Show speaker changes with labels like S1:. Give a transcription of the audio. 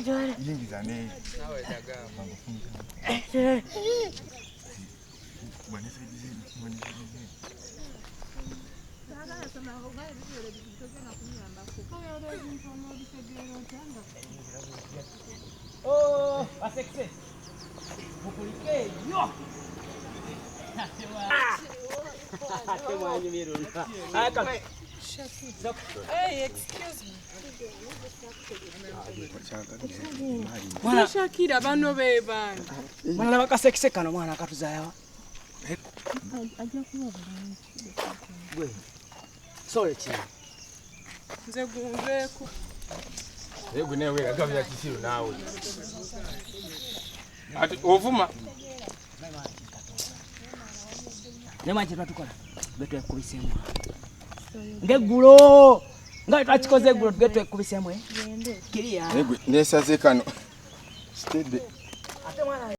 S1: Yingiza ne.
S2: Oh, basekise. Mukulike yo. Ate mwanyumirwa. Aka.
S3: Hey, excuse me.
S2: Mwana
S3: Shakira bano be bani.
S2: mwana laba kasekise kano mwana akatuzayawa.
S4: Ajja kuba bulungi.
S2: Gwe. Sole ki?
S3: Nze gunveeko.
S5: Naye gwe nawe wegagabira kisiru naawe. Ati ovuma.
S2: Naye mwana kye twatukola gwe twekubisemu. Ng'eggulo nga twakikoze eggulo gwe twekubisemu eh?
S4: Gende.
S2: Kiriya.
S1: Naye gwe nesaze kano. Steady.
S2: Ate mwana